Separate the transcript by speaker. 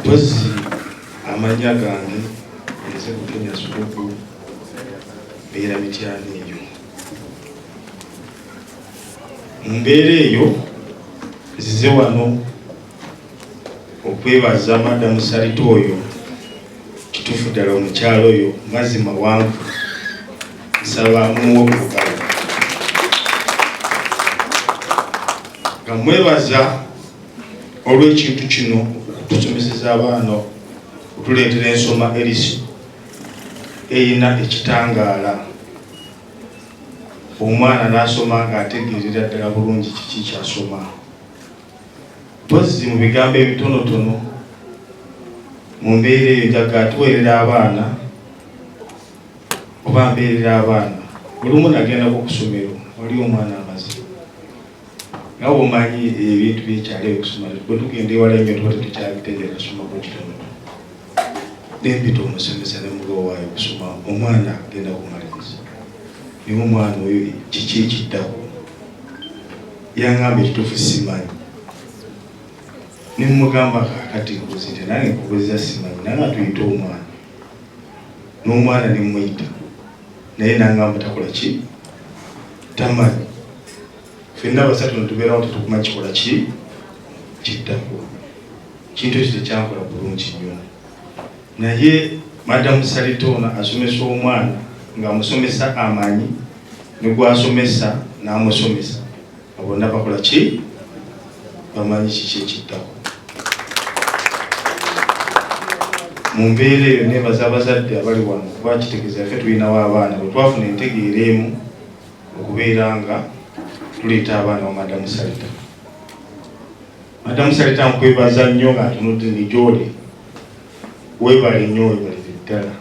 Speaker 1: Mpozi amannya gange nze Bukenya Sulugu, mbeera Mityana eyo. Mu mbeera eyo nzize wano okwebaza Madamu Sarita oyo, kituufu ddala omukyalo oyo mazzi mawanvu, nsaba muwe ku lugalo nga mwebaza olw'ekintu kino okutusomeseza abaana, okutuleetera ensoma erisi erina ekitangaala, omwana n'asoma ng'ategeerera ddala bulungi kiki ky'asoma. Mpozzi mu bigambo ebitonotono, mu mbeera eyo njaga tuweerera abaana oba mbeerera abaana. Olumu nagendako ku ssomero, waliwo omwana amaze nga bwomanyi ebintu byekyalo ebikusoma, bwe tugenda ewala ennyo tuba tetukyabitegeera, tusomako kitonotono. Nempita omusomesa ne muga owaayo okusoma omwana agenda kumaliriza, naye omwana oyo kiki ekiddako? Yangamba ekituufu simanyi. Nemugamba kakati nkoze nti nange nkubuziza simanyi, naye nga tuyite omwana n'omwana nemuyita naye nangamba takola ki, tamanyi. Fenna basatu netubeerawo tetukuma kikola ki kiddako. Kintu ekyo tekyankola bulungi nnyo, naye Madamu Sarita ono asomesa omwana ng'amusomesa amanyi ne gwasomesa n'amusomesa bonna bakola ki, bamanyi kiki ekiddako. Mu mbeera eyo nebaza abazadde abali wano kuba kitegeeza ffe tulinawo abaana bwe twafuna entegeera emu okubeera nga tuleeta abaana wa Madamu Sarita. Madamu Sarita nkwebaza nnyo nga ntunudde ni gy'oli, weebale nnyo, weebalire ddala.